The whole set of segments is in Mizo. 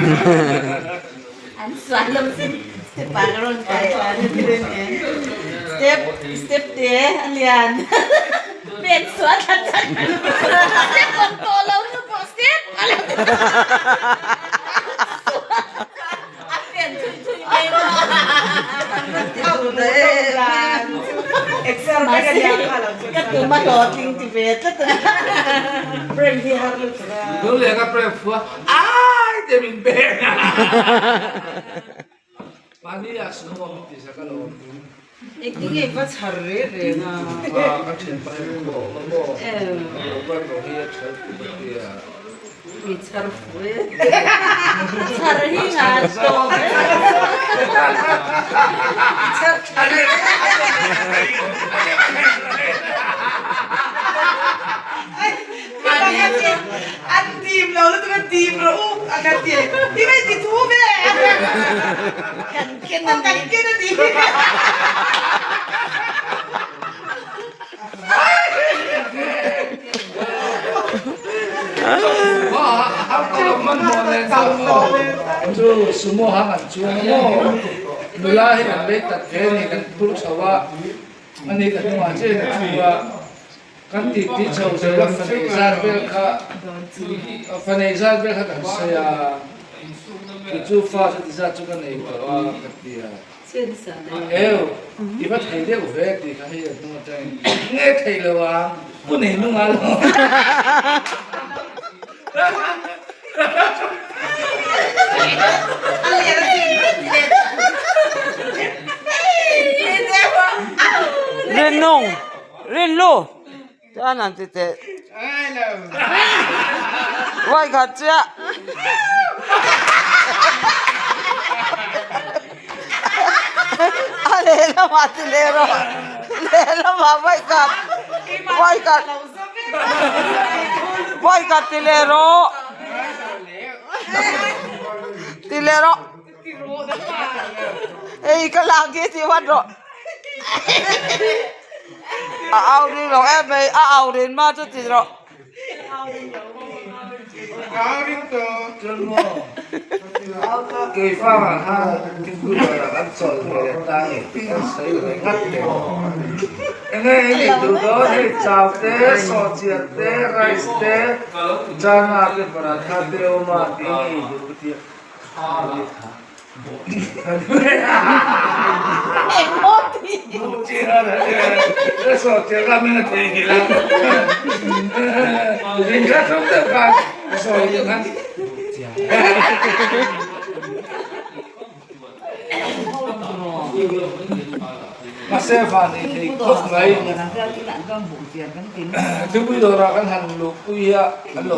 An sual lo sin step ah ka rawn kai chuan step step te a lian pen sual thla chat step awm tawh lo nu pawh step a lo ti a pen thui thui mai maw mahse ka tum a hlawhtling ti ve tlat a Ai te min pek a. Mahni ah sumo min ti sak alawm. Engtin nge va chhar reng reng a? Ka thian pa hi ka awm a maw? Roberto hi a chhar fu ka tia. Mi chhar fu e. Chhar hi nga tawp e. Chhar tha e. An dim lo lutuk a dim rawh u a ka ti i mai ti thu ve Kan ken a ni. Kan ken a ni. Chu sumo hang an chuang a maw nula hi kan lei tak ve a ni kan phur chho a ani ka hnungah chiah in a thu a. Kan tih tih chho zel a fanei zat vel kha fanei zat vel kha kan sawi a, kei chu fa chuti zat chu ka nei tawh a ka ti a, eu i va thei deuh ve tih kha hei a hnung atangin nge thei lo ang pu nei nung a lo. Rinung. Rinlu! Chuan an ti teh. Vawi khat chiah. A lehlamah ti leh rawh. Lehlamah vawi khat. Vawi khat. Vawi khat ti leh rawh. Ti leh rawh. Hei ka lak hi ti vat rawh. A au ri lo em mai a au rin ma chu ti rawh. Enge i duh dawn hei chau te sawhchiar te rice te chana te paratha te awm a ti enge i duh ka tia. Mahse van ei thei khawp mai. Thingpui dawrah kan han luhpui a, an lo.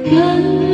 Kan.